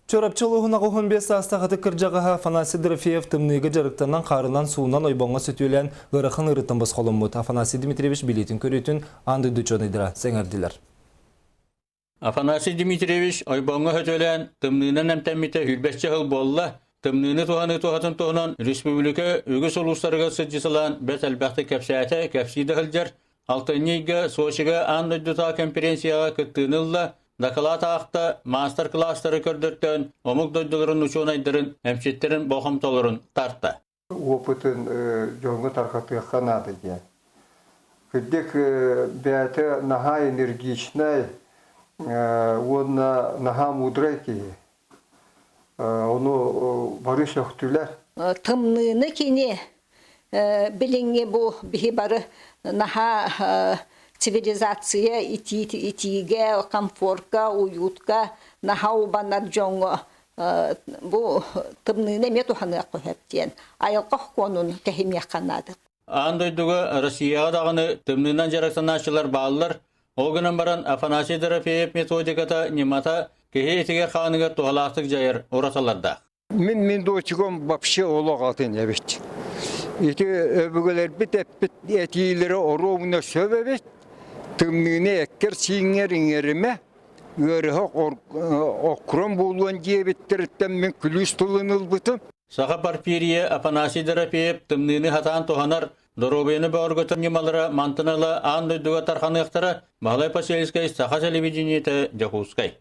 Чурапчы улууһун 85 саастаах ытык кырдьаҕаһа Афанасий Дорофеев тымныыга дьарыктанан хаарынан суунан ойбоҥҥо сөтүөлээн ыарахан ыарыыттан босхоломмут. Афанасий Дмитриевич билиитин-көрүүтүн аан дойду учуонайдара сэҥэрдилэр. Афанасий Дмитриевич ойбоҥҥо сөтүөлээн тымныынан эмтэммитэ сүүрбэччэ сыл буолла. Тымныыны туһаныы туһатын туһунан республика үгүс улуустарыгар сылдьысалаан бэрт элбэхтик кэпсээтэ, кэпсии да сылдьар. Алтынньы ыйга Сочига аан дойдутааҕы конференцияҕа кыттыыны ылла, дакылаат аахта, маастар-кылаастары көрдөртөөн омук дойдуларын учуонайдарын, эмчиттэрин болҕомтолорун тарта. Опытын дьоҥҥо тарҕатыахха наада диэн. Кырдьык бэйэтэ наһаа энергичнай уонна наһаа мудрай киһи. Ону бары сөхтүлэр. Тымныыны кини билиҥҥи бу биһи бары наһаа цивилизация итиигэ, комфортка, уютка наһаа убанар дьоҥҥо бу тымныыны эмиэ туһаныахха сөп диэн айылҕа сокуонун кэһимиэххэ наада. Аан дойдуга Россияҕа даҕаны тымныынан дьарыктанааччылар бааллар. Ол гынан баран Афанасий Дорофеев методиката, ньымата киһи этигэр-хааныгар туһалаахтык дьайар уратылардаах. Мин дочкам вообще олох атын эбит. Ити өбүгэлэрбит эппит этиилэрэ оруобуна сөп эбит. Тымныыны эккэр-сииҥҥэр иҥэримэ, ыарыһах оккуран буолуон диэбиттэриттэн мин күлүүс тылын ылбытым. Саха Порфирия Афанасий Дорофеев тымныыны сатаан туһанар, доруобуйаны бөҕөргөтөр ньымалара мантан ыла аан дойдуга тарҕаныахтара. Баһылай Посельскай, Саха телевидениетэ, Дьокуускай.